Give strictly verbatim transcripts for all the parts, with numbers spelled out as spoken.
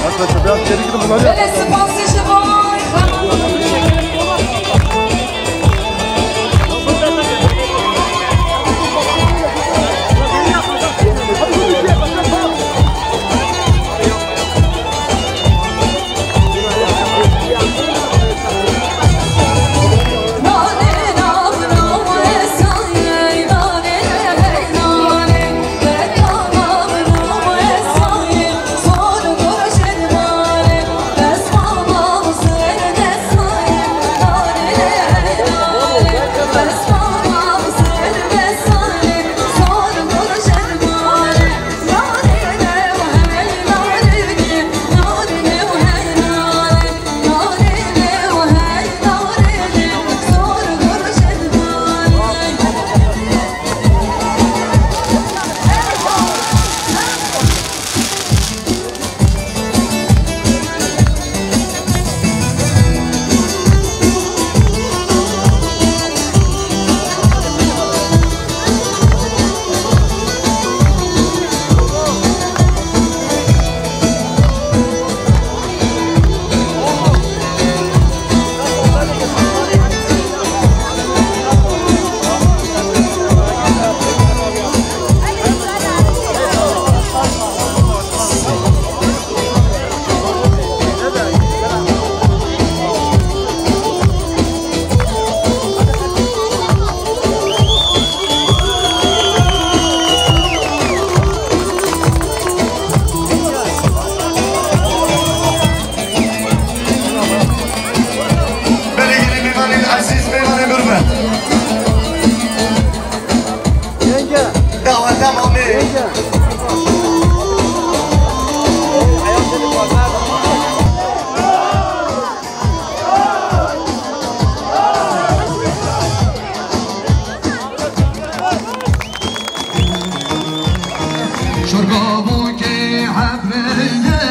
Arkadaşlar biraz geri gidin, bunlar ya. Belê spasî ji bo xanimê. Belê, gelin mêvanên ezîz, mêvanên hurmet. Yenge. Daweta mamê. Yenge. Şarka bûkê hedrengê,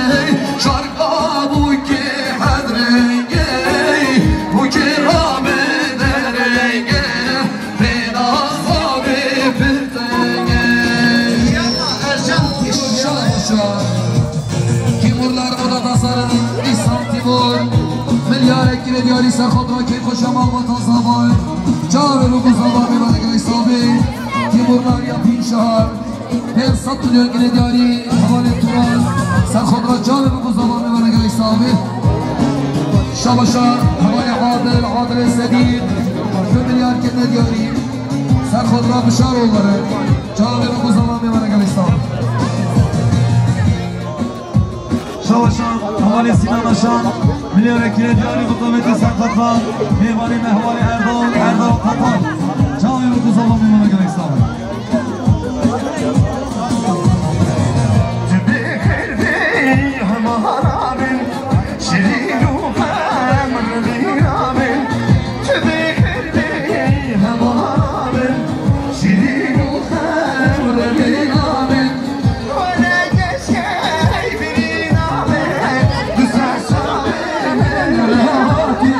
şarka bûkê hedrengê, bûkê rabê derengê, pêda xabê pirtengê. Şaşa. Timurlar oda tasarın, İhsan Timur. Milyarek kile diyari serxotra keyf hoşa malvatan zabar. Çağrı bu zabar ve bana göre isabı. Timurlar yapın şahar. Pênc sed milyon gine diyarî hevalê Turan, serxwe bi re çavê biku zamanê me nege îsabê. Şabaşa hevalê Adil, Adilê Sedîq, du milyar gine diyarî, serxwe bi re bişar olları, çavê biku zamanê me nege îsabê. Şabaşa hevalê Sinan Aşan, milyarek kire diyarî bi qemetê serxwe bi re, mêvanê me hevalê Erdal, Erdal Tatar, çavê biku zamanê me nege îsabê. Tu bê xêr bê, hemara bin, şirîn û xemr bîra bin. Tu bê xêr bê, hemara bin, şirîn û xemr bîra bin. Were keşkey birîna bin, du ser çavê min rehatî.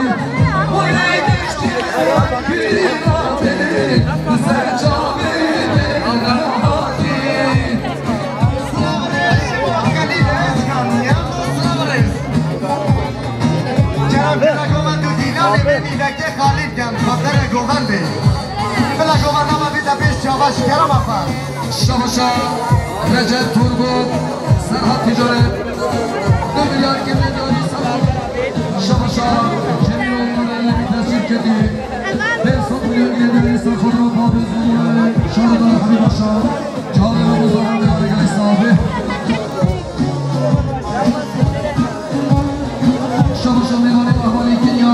Were keşkey birîna bin, du ser çavê min rehatî. Kerem bila govend û dîlanê me nîvekê Xalîd gen, xatere govendê. Bila govenda me bîte pêş çava ji kerema xwe. Şabaşa Recep Turgut, Serhat Ticaret, du milyar kemê diyarî Serhat. Şabaşa Cemîloğlu Nurelî, Tesîr Kedî, pênc sed milyon kemê diyarî Serhat Rababê Zûnû, Şahdar Habîb Aşar. Çavê Ramazan Ramazan gelek sabe. Şabaşa mêvanê Ahvalê Kenya,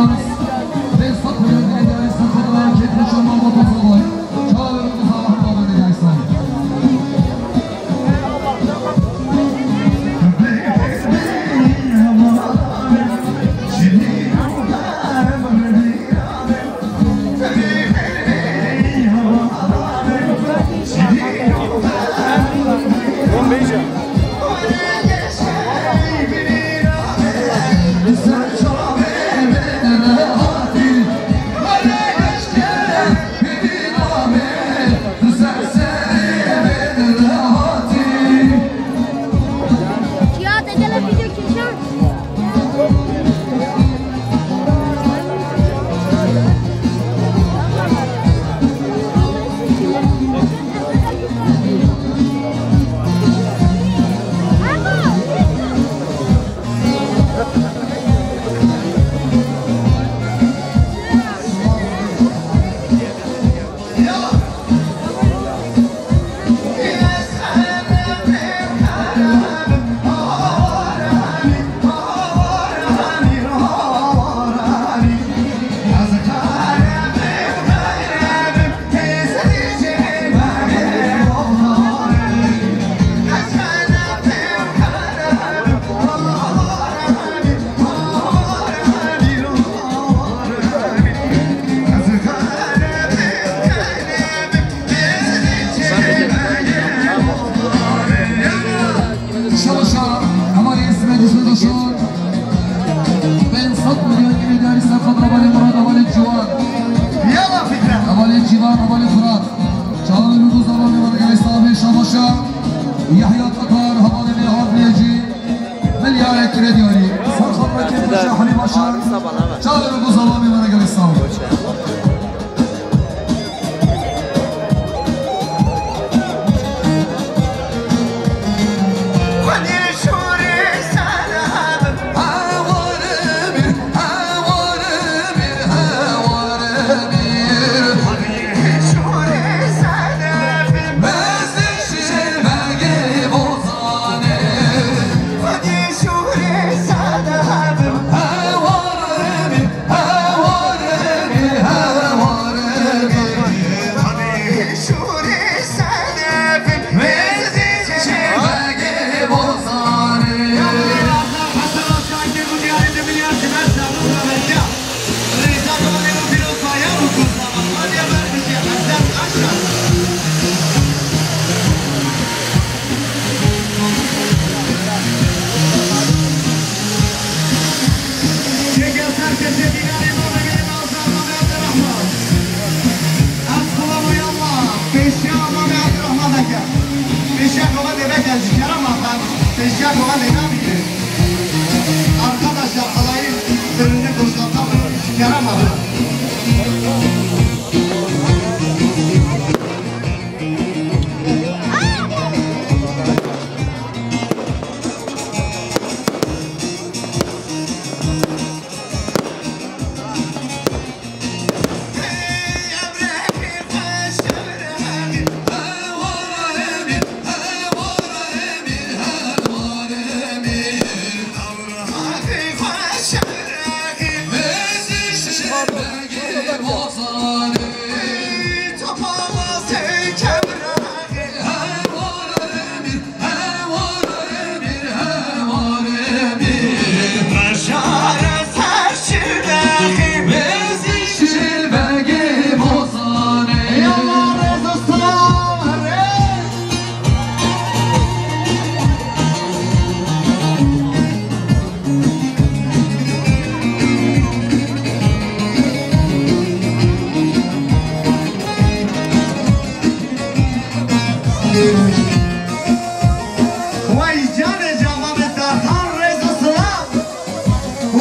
Wey canê cavanê Sertan, rêz û silav.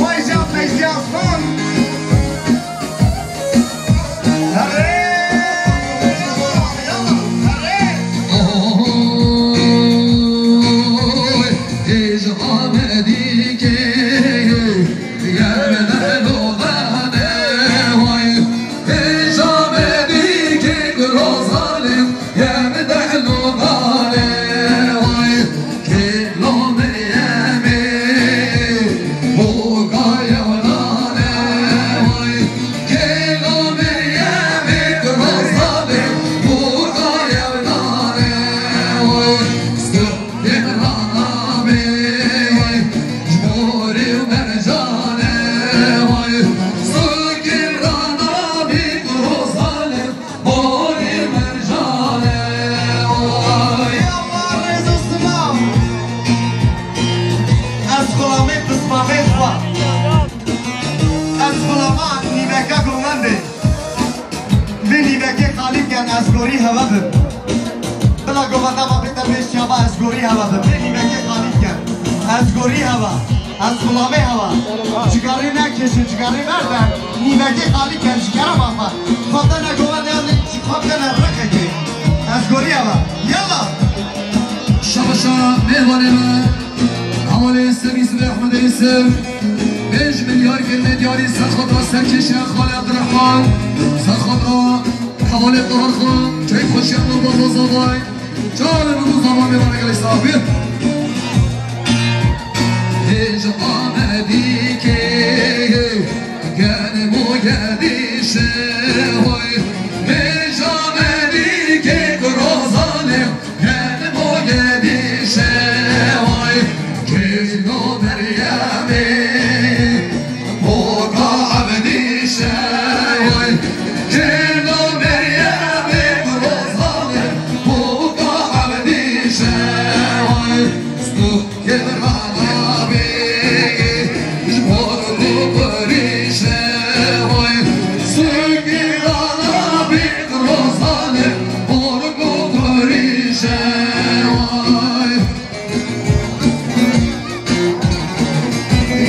Wey can Feyzî Aslan. Herê! Herê! Oy, êj Amedî kê, yem dehlo dane, oy, êj Amedî kê, guro zalim, yem dehlo dane, oy, kê lo Meryemê, boga yew dane, oy, kê lo Meryemê, guro zalim, boga yew dane, oy, Sukên rana bê, ji borê û mercanê, sukên rana bê, guro zalim, borê mercanê. Ya Allah, rêz û silav. Ez xulamê pismamê xwe. Ez xulama nîveka govendê. Vê nîvekê xalî bikin, ez gorî hewe bim. Bila govenda ma bête pêş çava, ez gorî hewe bim. Vê nîvekê xalî bikin, ez gorî hewe. Ez xulamê hewe. Cigarê nekişin, cigarê berde. Nîvekê xalî bikin, cigara ma xwe. Xwe bidene govendê, em ê ji xwe bidene reqekê. Ez gorî hewe. Yala. Şabaşa mêvanê me. Hevalê Semî Sibê Ehmedê Yusuf, pênc milyar gelmê diyarî serxatra serkêşiya Xalê Abdurrahman, serxatra hevalê Qurarxan, keyf xweşiya Nurbazo Zavay, çavê min û zaman mêvanê gelê sax bî. Hêj Amedî kê, gel mo gedîşe hoy, Hêj Amedî kê, guro zalim, Gel bo gedîşe way, kêno Meryemê, boka Ebdîşe way, kêno Meryemê, Rozanê, boka Ebdîşe way, sukê rana bê, ji bo ku qurîşe way, sukê rana bê, Rozanê, Orgo Kurîşe way.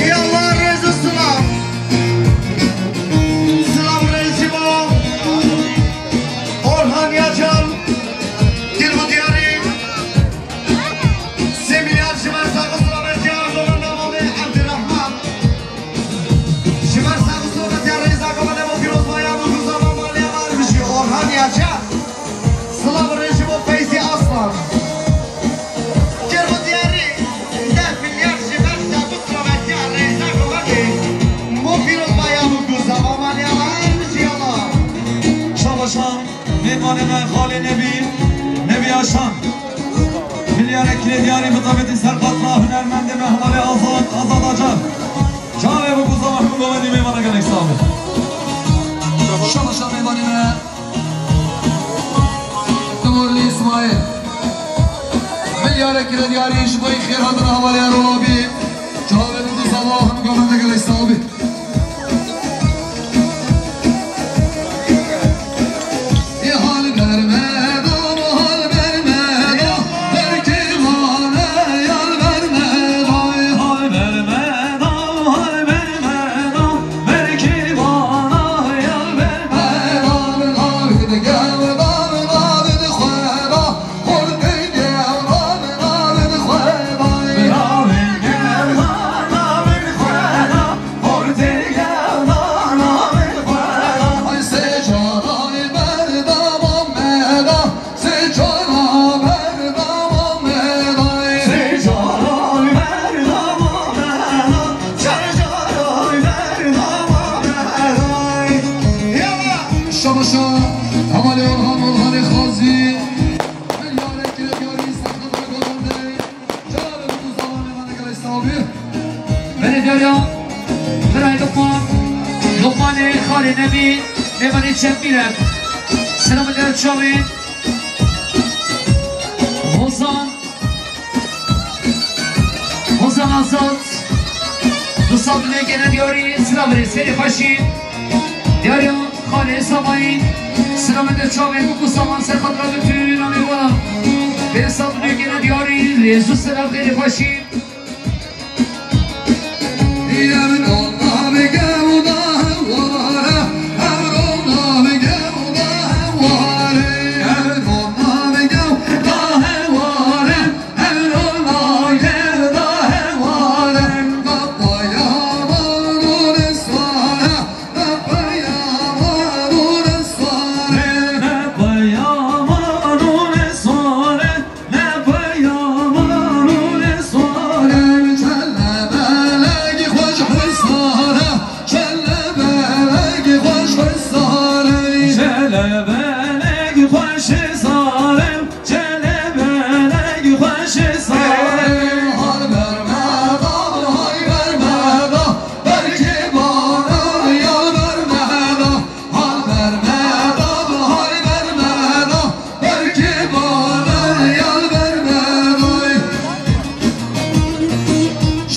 Yallah rêz û silav. Silav rêz ji bo Orhan Yacan, Kirb û Diyarî. Sê milyar ji ber sax û silavetiya govenda Mamê Evdirehman. Ji ber sax û silavetiya rêza govendê bo pîrozbaya bo guzava malê wan bijî Orhan Yacan. Silav rê ji bo Feyzî Aslan. Kirb û Diyarî, deh milyar ji ber sax û silavetiya rêza govendê bo pîrozbaya bo guzava malê wan bijî Allah. Şabaşan, mêvanê me xalê Nebî, Nebî Aşan. Milyarek lê diyarî bi tabîetî serqatna hunermendê me hevalê Azad, Azad Acar. Çavê bi ku zama hemû govendî mêvana gelek sax be. Şabaşa mêvanê me. Timurlî Îsmaîl. Milyarek lê diyarî ji bo xêr hatina hevalê Erol abî. Çavê bi ku zama hemû govendê gelek sax be. Hevalê Orhan, Orhanê Xazî. Milyarê kirêt yarî serxwe gotin dey. Çavê bi ku zamanê me negerê sawbî. Belê diyariya. Birayê Lokman. Lokmanê xalê Nemî. Mêvanê Çembîrek. Selamê der çavê. Hozan. Hozan Azad. Du sed milyon gene diyarî, silav rê serê xweşî. Diyariya xalê Samayî. Silamê de çavê ku ku saman ser xatra bi tûna mêvana. Pênc sed milyon gene diyarî, rêz û silav xêrê xweşî.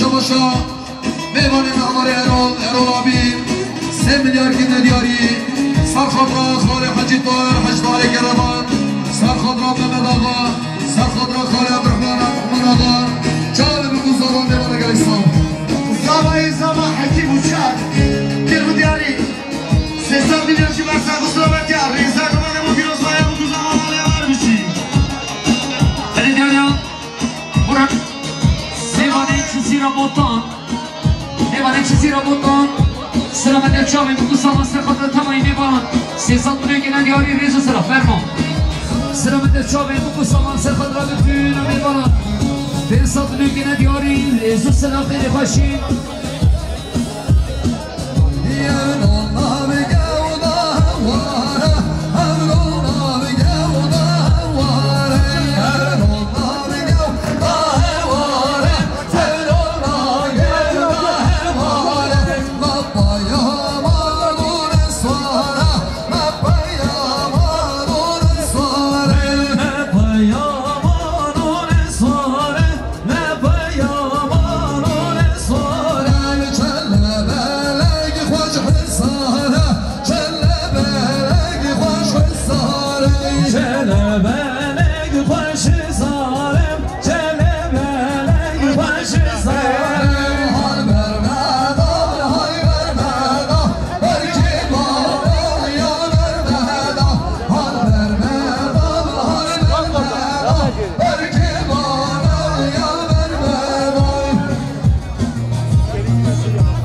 Şabaşa, mêvanê me hevalê Erol, Erol abî, sê milyar gine diyarî, ser xatra xalê Hecî Tahir, Hecî Tahirê Kerevan, ser xatra Mehmet Axa, ser xatra xalê Abdurrahman, Abdurrahman Axa, çavê bi ku zava mêvanê gelek sağ. Zavayê zava hekî bû çar, kir bi diyarî. Sê sed milyon jî bersa xwe selamet ya, rêza gava de bo pîrozbaya bo ku zava malê ya ber biçî. Belê diyariya. Burak. Mêvanê Cizîra Botan. Mêvanê Cizîra Botan. Selamet ya çavê bi ku saman ser xatra temayî mêvanan. Sê sed milyon gene diyarî rêz û sera fermo. Selamet ya çavê bi ku saman ser xatra bi tûna mêvanan. Pênc sed milyon gene diyarî rêz û sera xêrê xweşî.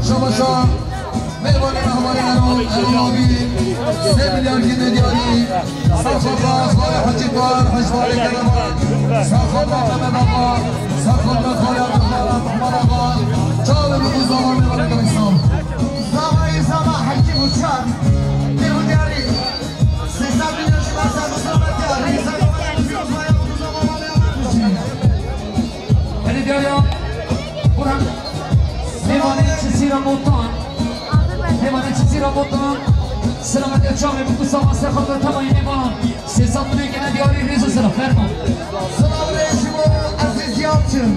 Şabaşa, mêvanê me hevalê Erol, Erol abî, sê milyar gine diyarî, ser xatra xalê Hecî Tahir, Hecî Tahirê Kerevan, ser xatra Mehmet Axa, ser xatra xalê Abdurrahman, Abdurrahman Axa, çavê bi ku zava mêvanê gelek sağ. Zavayê zava hekî bû çar, kir bi diyarî. Sê sed milyon jî bersa xwe selamet ya, rêza gava de bo pîrozbaya bo ku zava malê ya ber biçî. Belê diyariya. Burak. Mêvanê Cizîra Botan. Mêvanê Cizîra Botan. Selamet ya çavê bi ku saman ser xatra temayî mêvanan. Sê sed milyon gene diyarî rêz û sera fermo. Silav rêz ji bo Ezîz Yalçin.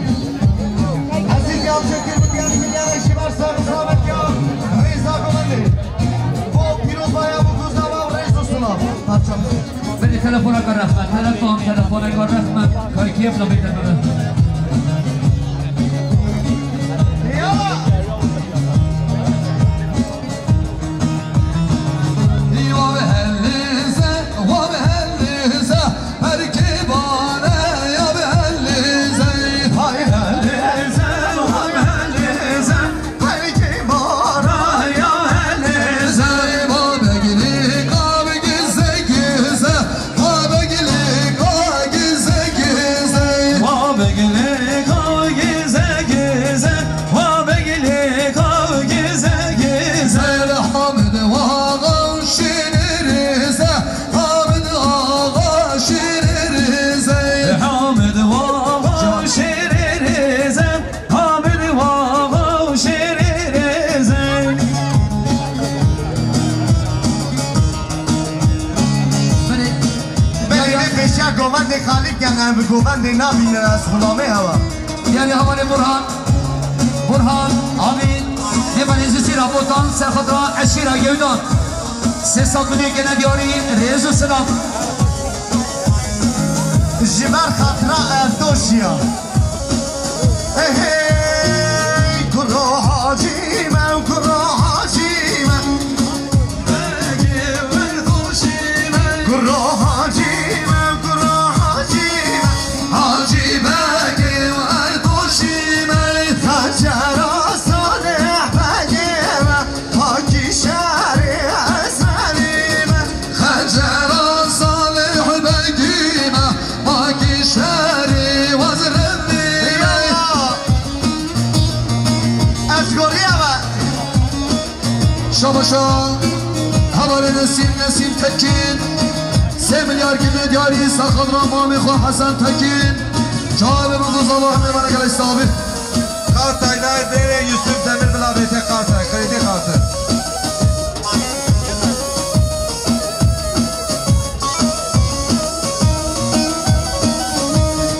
Ezîz Yalçin kir bi diyarî milyarek jî bersa xwe selamet ya. Rêza gava de bo pîrozbaya bo ku zava rêz û silav. Parça. Belê telefoneka rexme, telefon, telefoneka rexme, karî kêf nabê te bibe. Ya! Ya bi helîze, wa bi helîze, her kê bane ya bi helîze. Hay helîze, wa bi helîze. Govendê xalî kene, bi govendê nabîne, ez xulamê hewa. Diyarê hevalê Burhan. Burhan, abî, nêvanê Zîsîra Botan, serxatra eşîra Gewdan. Sê sed milyon kene diyarî, rêz û silav. Ji ber xatira Erdoşiya. Hey, hey, kuro hacî me, kuro hacî me. Kuro hacî me, kuro hacî me. Hacî begê Erdoşî me. Xecera Salih begê me. Pakî şerê Ezrelî me. Xecera Salih begî me. Pakî şerê Wezrelî me. Eyvallah. Ez goriya me. Şabaşa hevalê Nesîm, Nesîm Tekîn. Sê milyar kene diyarî serxatra mamê xwe Hesen Tekîn. Çavê min ku zava hemê bana gelek sabî. Kartay nayê dêrê Yusuf Demir bila bête kartay. Kredi kartı.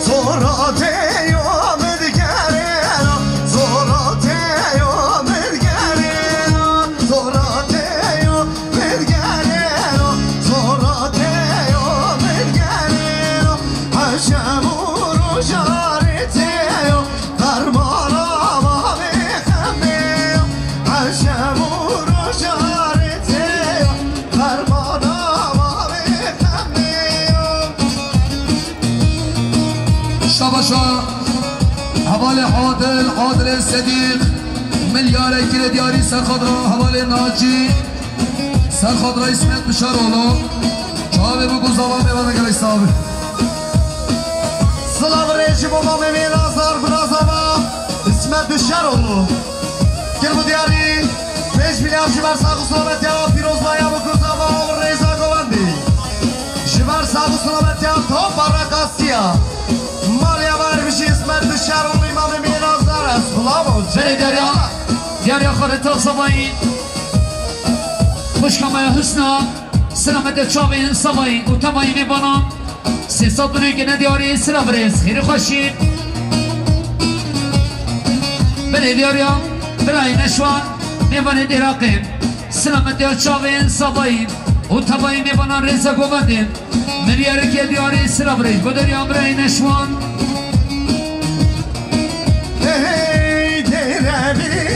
Zora teyo min digerêna, zora teyo min digerêna, zora teyo min digerêna, zora teyo min digerêna. Eşem û rojarê teyo, fermana mavê xemê yo. Eşem û rojarê teyo, fermana mavê xemê yo. Şabaşa hevalê Adil, Adilê Sedîq, milyarek kire diyarî serxatra hevalê Nacî, serxatra İsmet Bişaroğlu, çavê bû ku zava mêvana gelek sabî. Silav rêjî bo mamê wê Nazar, Nazava, İsmet Bişaroğlu. Kir bi diyarî pênc milyar ji ber sax û selametiya pîrozbaya bi ku zava û rêza govendî. Ji ber sax û selametiya top baraka siya. Maliya wer bijî, Îsmet Bişar û Îmamê Mîna Zara, ez xulam û Belê diyariya, diyariya xwe re ta savayî. Xwişka me ya Husna, selametê çavên savayî û temayî mêvanan. Sê sed milyon kene diyarî, silav rêz, xêr û xweşî. Belê diyariya, birayê Neşwan, mêvanê Dêraqê. Silametiya çavên savayî û temayî mêvanan rêze govendê. Milyareke diyarî, silav rêz, bo deriya birayê Neşwan. Hey, hey, dêre bîrî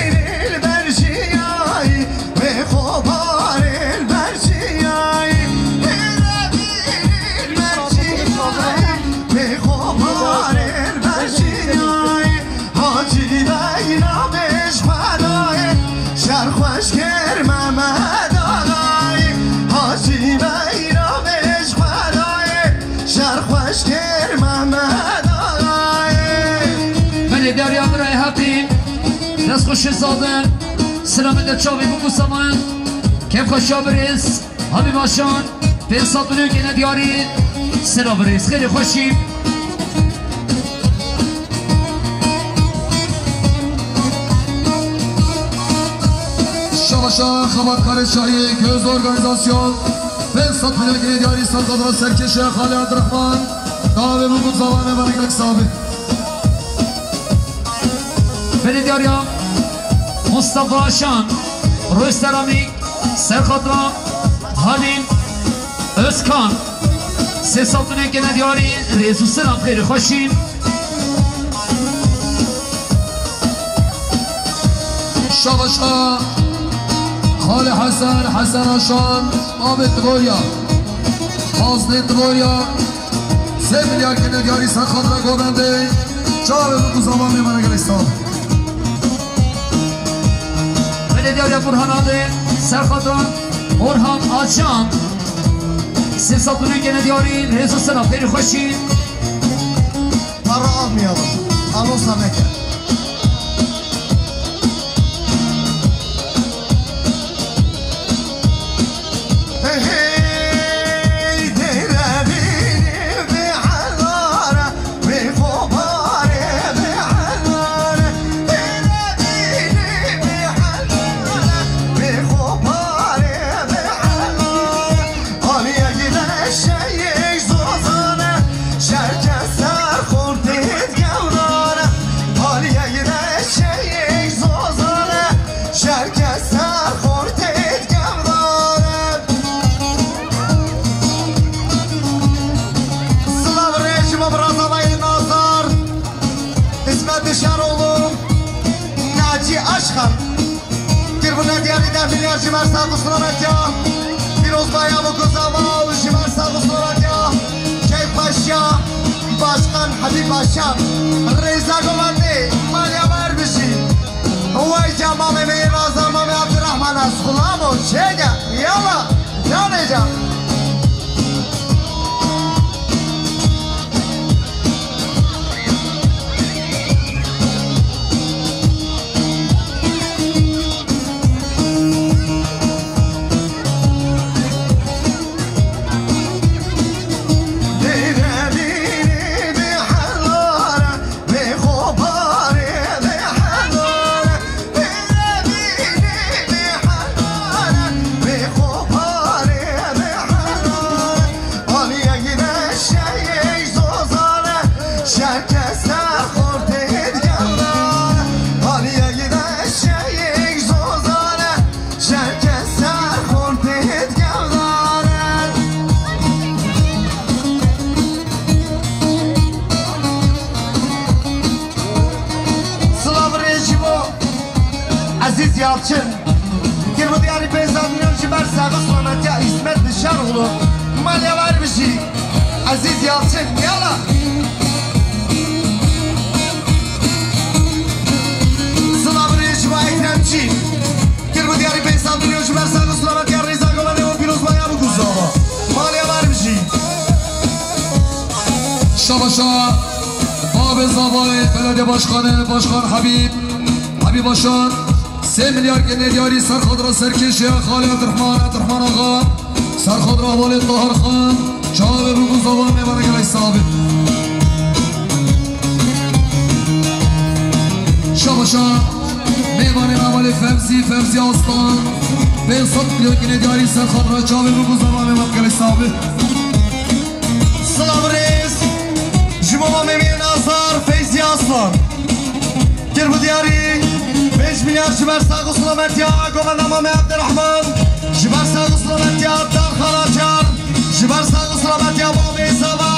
li ber çiyayî, wê xo barê li ber çiyayî. Dêre bîrî li ber çiyayî, wê xo barê li ber çiyayî. Hacî Beyramê ji Xwedayê şer xweş kir Mehmed Agayê. Hacî Beyramê ji Xwedayê şer xweş kir Mehmed Agayê. Belê diyariya birayê Heqî, dest xweş ê zadin, silametê çavê bû ku saman, kêf xweşa birêz. Habî Başan, pênc sed milyon kene diyarî, silav rêz, xêrê xweşî. Şabaşa xebatkarê Şahî Göz Organizasyon, pênc sed milyon kene diyarî, serxatra serkêşe Xalê Abdurrahman, çavê bû ku zava mêvana gelek sabî. Belê diyariya Mustafa Aşan, Roj Seramîk, serxatra Halil Özkan. Sê sed milyon kene diyarî, rêz û silav, xêr û xweşî. Şabaşa Xalê Hesen, Hesen Aşan, Abê Tivoriya, Fazlê Tivoriya. Sê milyar kene diyarî, serxatra govendê, çavê bû ku zava mêvana gelek sabî. Belê diyariya Burhan Adê, serxatra Orhan Açan. Sê sed milyon kene diyarî, rêz û silav, xêr û xweşî. Para almayalım. Anonsa neke. Hey, hey, dêre bîrî bê helare, wê xo barê bê helare. Dêre bîrî bê helare, wê xo barê bê helare. Aliyek leşeyek zozane, Selamet ya, pîrozbaya Mûkûzava û ji ber sağ û selamet ya Şêx Paşa, Başkan Habîb Başar, rêza govendê, maliya wer bijî. Wey ca mamê me yê nazar, mamê Abdurrahman, ez xulam û çêge, yala, canê can. Silav rê ji bo Ezîz Yalçin. Kir bi diyarî pênc sed milyon ji ber sağ û selametiya Îsmet Dişaroğlu. Maliya wer bijî. Ezîz Yalçin, yala. Silav rê ji bo Ekremçî. Kir bi diyarî pênc sed milyon ji ber sağ û selametiya rêza govendê û pîrozbaya Mûkûzava. Maliya wer bijî. Şabaşa Babê Zavayê, belediye başkanı, başkan Habîb, Habîb Başar, sê milyar genê diyarî ser xatira serkêşê Xalê Abdurrahman, Abdurrahman Axa, ser xatira hevalê Tahir Xan, çavê Mûkûzava mêvanê gelek sax bî. Şabaşa mêvanê hevalê Fevzî, Fevzî Aslan, pênc sed milyon genê diyarî ser xatira çavê Mûkûzava mêvanê gelek sax bî. Silav rêz ji bo mamê me yê nazar Feyzî Aslan. Kir bi diyarî pênc milyar ji ber sağ û selametiya govenda mamê Abdurrahman, ji ber sağ û selametiya Tahir Xan Acar, ji ber sağ û selametiya babê Zava,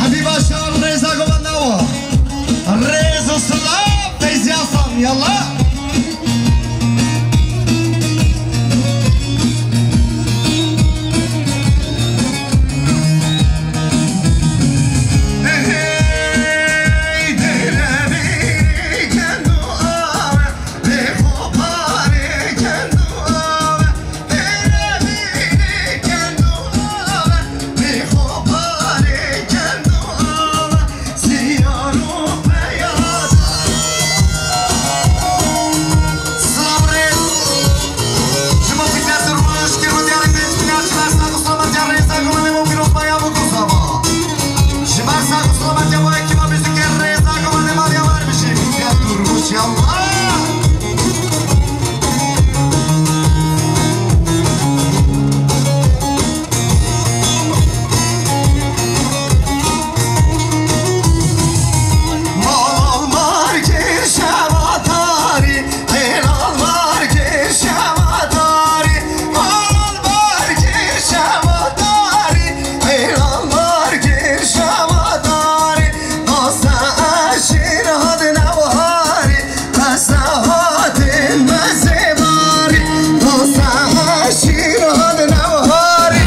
Habîb Başar, rêza govenda wa. Rêz û silav Feyzî Aslan, yallah. Silav rêz ji bo Fikret Durmuş, kir bi diyarî pênc milyar ji ber sağ û selametiya rêza govendê bo pîrozbaya Mûkûzava. Ji ber sağ û selametiya bo ekîba muzîkê rêza govendê maliya wer bijî. Fikret Durmuş, yallah. Sahatin mezê barî, dosta şîr hat newharî,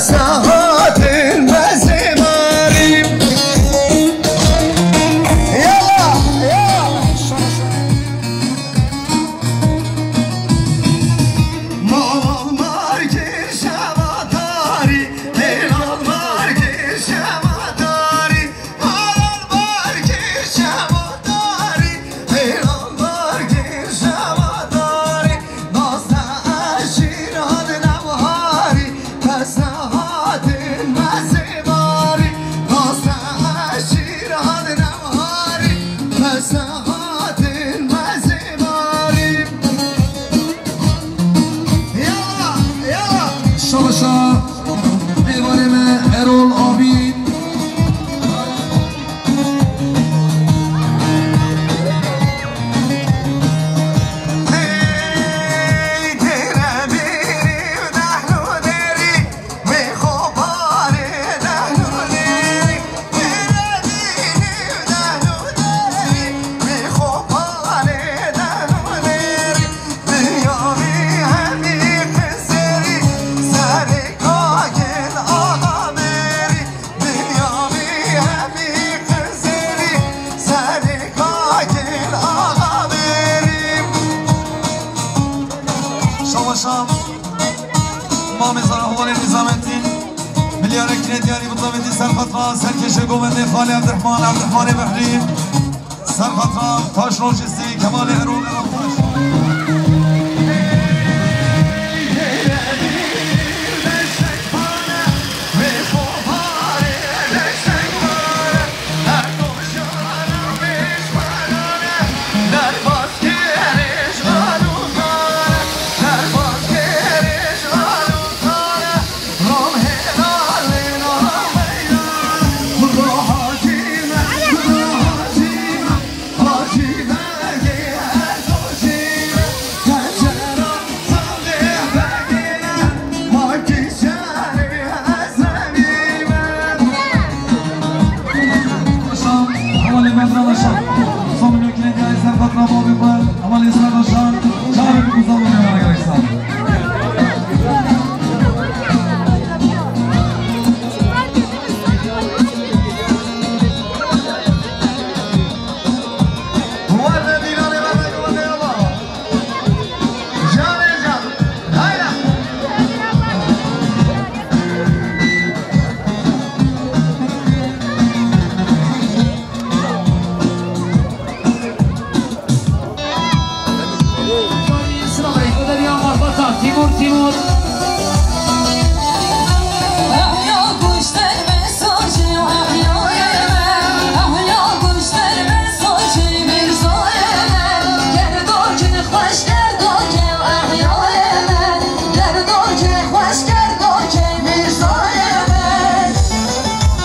sahatin mezê barî. Yala, yala. Malal markir şevatarî, helal markir şevatarî. Şabaşa. Mêvanê me Erol abî. Mêzana Hevalê Nîzamettin, milyarek ne diyarî bi tavetî serqatra, serkêşê govendê Xalê Evdirhman, Evdirhmanê Behrî, serqatra, Taşrojistî, Kemalê Erol, Erol Taş. Timur, Timur.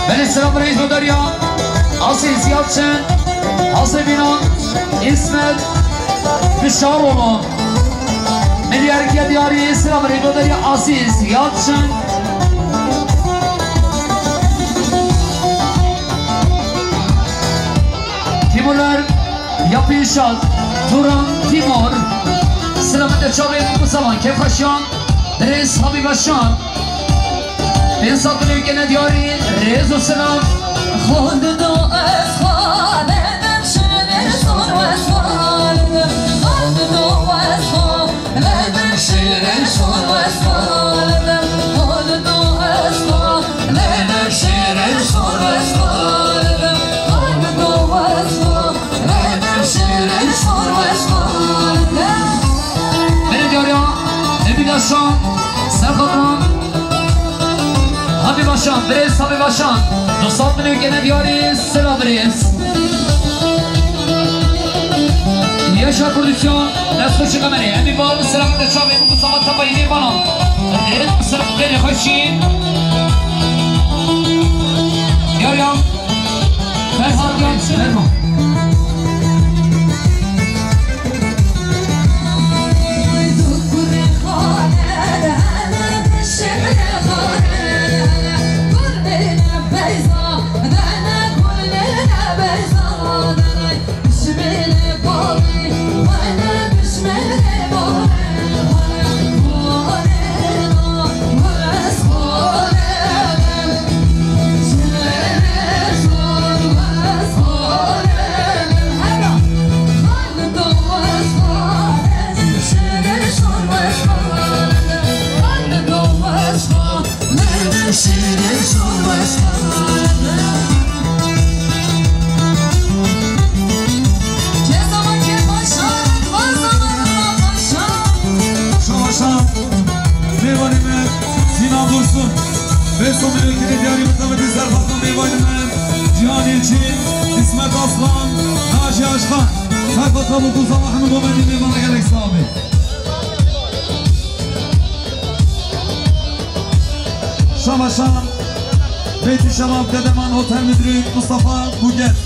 Belê, silav reis Godarya, Asî Ziyadçin, Asî Bînan, İsmet, Bişar Roman. Milyarkiye diyarî, silav reis Godarya, Asî Ziyadçin. Timurler, Yapı İnşaat, Turan Timur. Silav de çavê Musalan, Kefraşan, Dres Habibaşan. Pênc sed milyon gene diyarî, rêz û silav. Xwe dido ez xwe, lê min şirin şor wez xwe. Xwe dido ez xwe, lê min şirin şor wez xwe. Xwe dido ez xwe, lê min şirin şor wez xwe. Xwe dido ez xwe, lê min şirin şor wez xwe. Bere diyarî, Emin Aşan, Serhat Han. Habibaşan, Birêz Habibaşan, du sed milyon gene diyarî, silav Birêz. Yaşa Kurdistan, dest xweş kamerê. Emî bal, selamet çavê, bu sabah tabayî bana. Birêz, silav, gene xweşî. Yar ya. Ferhat Yalçın. Ferhat. Şabaşa, mêvanê me, Sinan Dursun. Beso me, kire diyarî, mutebedî serfatan mêvanê me, Cihan Yelçin, İsmet Aslan, Naci Aşkan. Serfatan bu kuzama hemû govendî mêvana gelek sax be. Şabaşa, Beytî Şebab, Dedeman Otel Müdürü Mustafa Buget.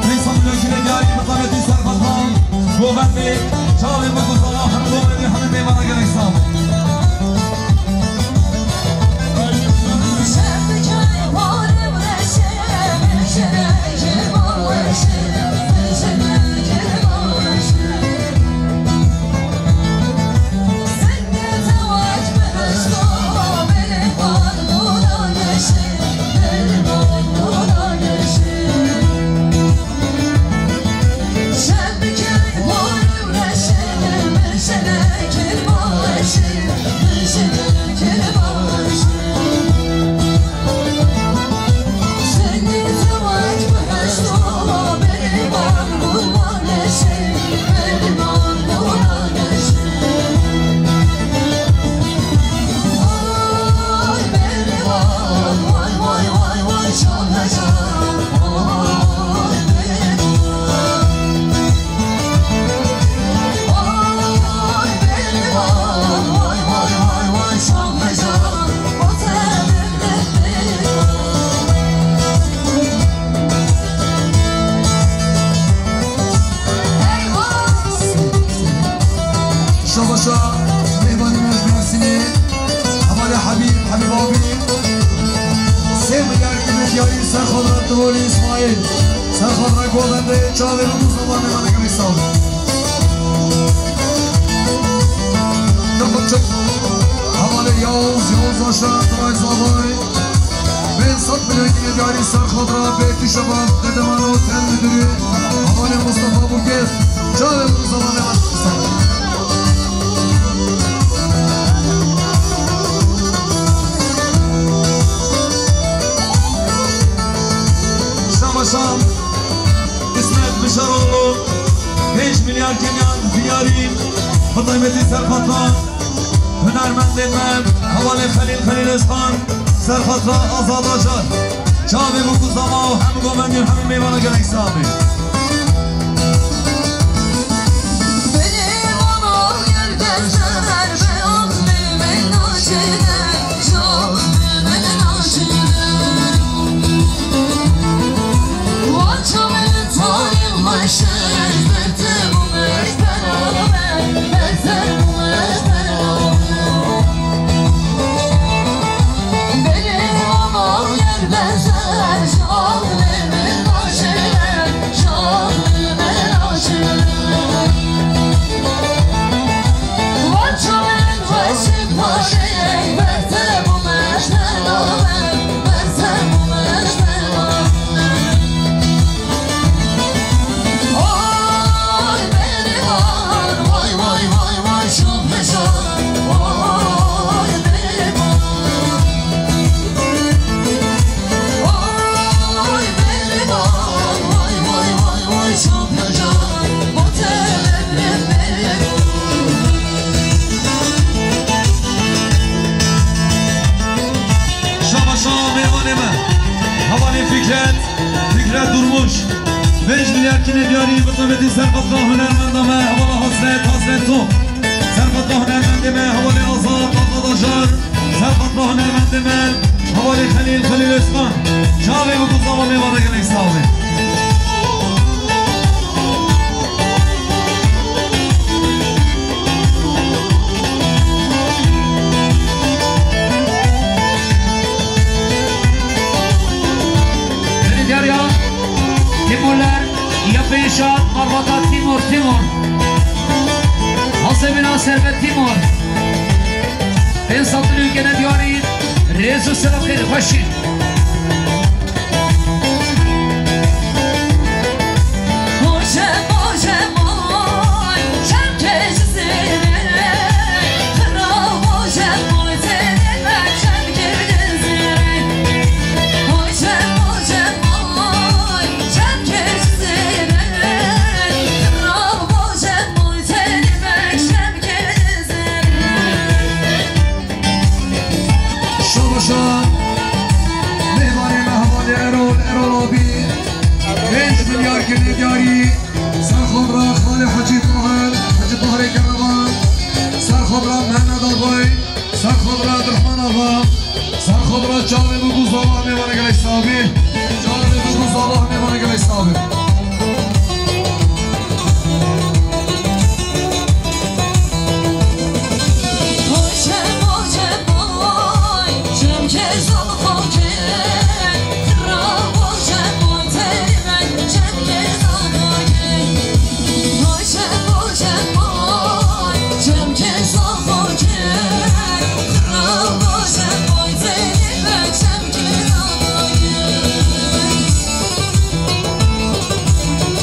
Neysa mülakî ve diyarî mutebedî serfatan govendê, çavê min ku zala hemû govendê hemû mêvana gelek sax. Serxwedra Tirolî Îsmaîl, serxwedra govendê çavê min û zamanê me negerî sal. Kapıçık, hevalê Yavuz, Yavuz Aşa, Tirayzavay. Bên sed milyon yine diyarî serxwedra Bêtî Şebab, Dedeman Otel Müdürü, hevalê Mustafa Bukêt, çavê min û zamanê me negerî sal. Şama Şam, İsmet Bişaroğlu, pênc milyar kenyan diyarî, bi taybetî serxwedra hunermendên me, hevalê Xelîl Xelîl Özkan, serxwedra Azad Acar. Çavê bû ku zama û hemû govendî û hemû mêvana gelek sax bê. Şabaşa mêvanê me, hevalê Fikret, Fikret Durmuş. Pênc milyar kinê diyarî bi taybetî serxwedra hunermenda me, hevala Hasret, Hasret Top. Serxwedra hunermendê me, hevalê Azad, Azad Acar. Serxwedra hunermendê me, hevalê Xelîl, Xelîl Özkan. Çavê bû ku zama mêvana gelek sax bê. Berê diyar ya, Timurler, ya pêşa, malbata Timur, Timur. Hasebina Servet Timur. Bên sed milyon gene diyarî, rêz û selam xêr xweşî. Şabaşa mêvanê me hevalê Erol, Erol abî. Pênc milyar kinê diyarî. Serxwedra Xalê Hecî Tahir, Hecî Tahirê Kerevan. Serxwedra Mehmet Axay. Serxwedra Abdurrahman Axa. Serxwedra çavê bû ku zama mêvana gelek sax bê. Çavê bû ku zama mêvana gelek sax bê.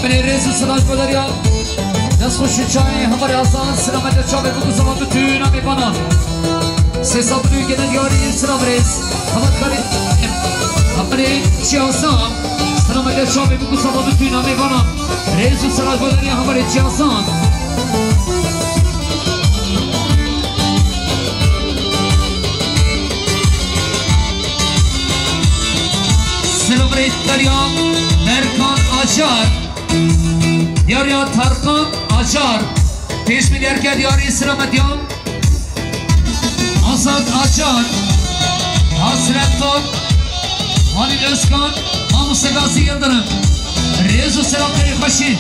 Binê rêz û silav ji bo deriya. Dest xweş û çavê hevalê Azad, selamet ya çavê bû ku zama tu tûna mêvanan. Sê sed û gene diyarî, silav rêz. Hevat karî. Hevalê Çiyasan, selamet ya çavê bû ku zama tu tûna mêvanan. Rêz û silav ji bo deriya hevalê Çiyasan. Silav rêz deriya Berkan Acar. Diyariya Tarkan Acar. Pêş milyar ke diyarî selamet ya. Azad Acar. Hasret Top. Halil Özkan. Mamoste Gazi Yıldırım. Rêz û selam xêr xweşî.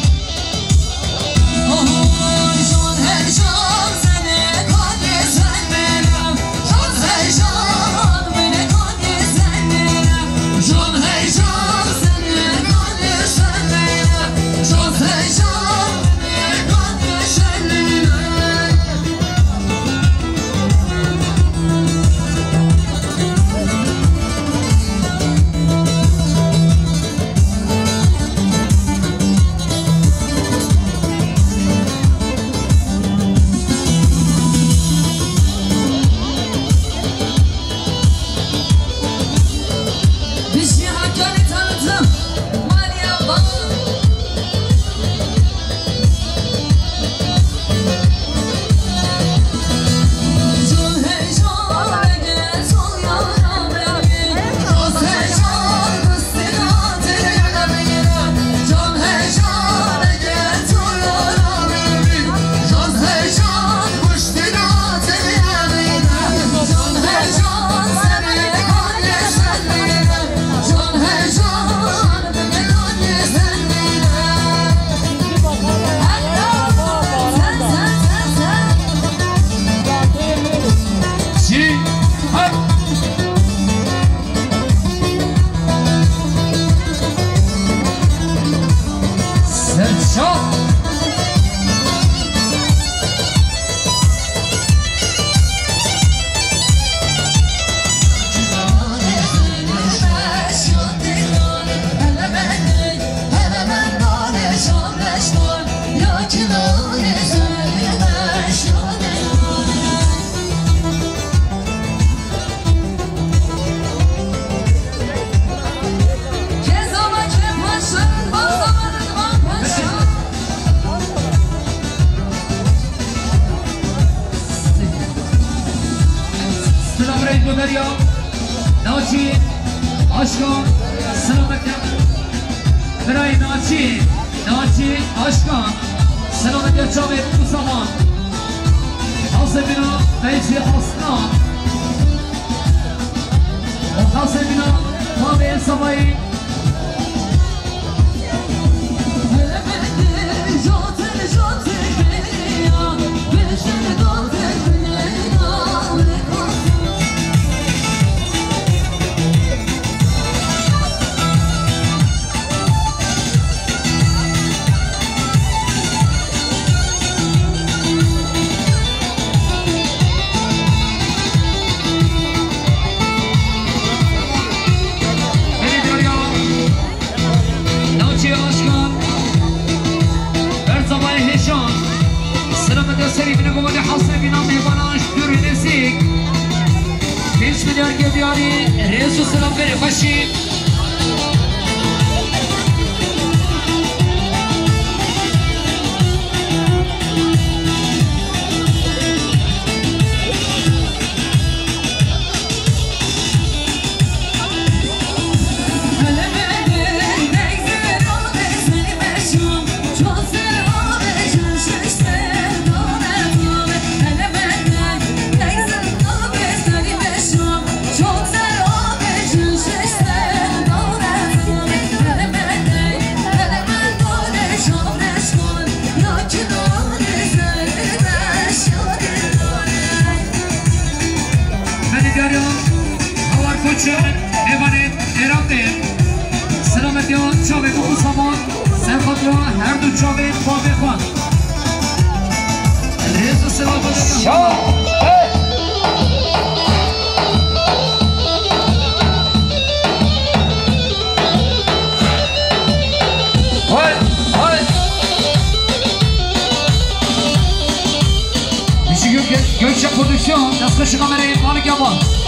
Guderiya, Naçî, Aşka, Selamet. Birayê Naçî, Naçî, Aşka, Selamet ya çavê Musaman. Hasebîna Feyzî Aslan. Hasebîna Fadê Savayî. Navçeya Aşkan, Berzamayê Hêşan, Selametê Serî, binê gomanê Hasebîna, mêvanan ji dûr û nêzîk. Pênc milyar gevdiyarî, rêz û selam berê xweşî. Belediyeya Hawar Koçer, Evanê Êraqê, selametiya çavê Musaman, serxatiya her du çavê bavê xwe. Rêz û selam. Şa! Hay, hay. Dişi Gök-, Gökçe Prodüksiyon, destxweşî kamerayê Malik Yaman.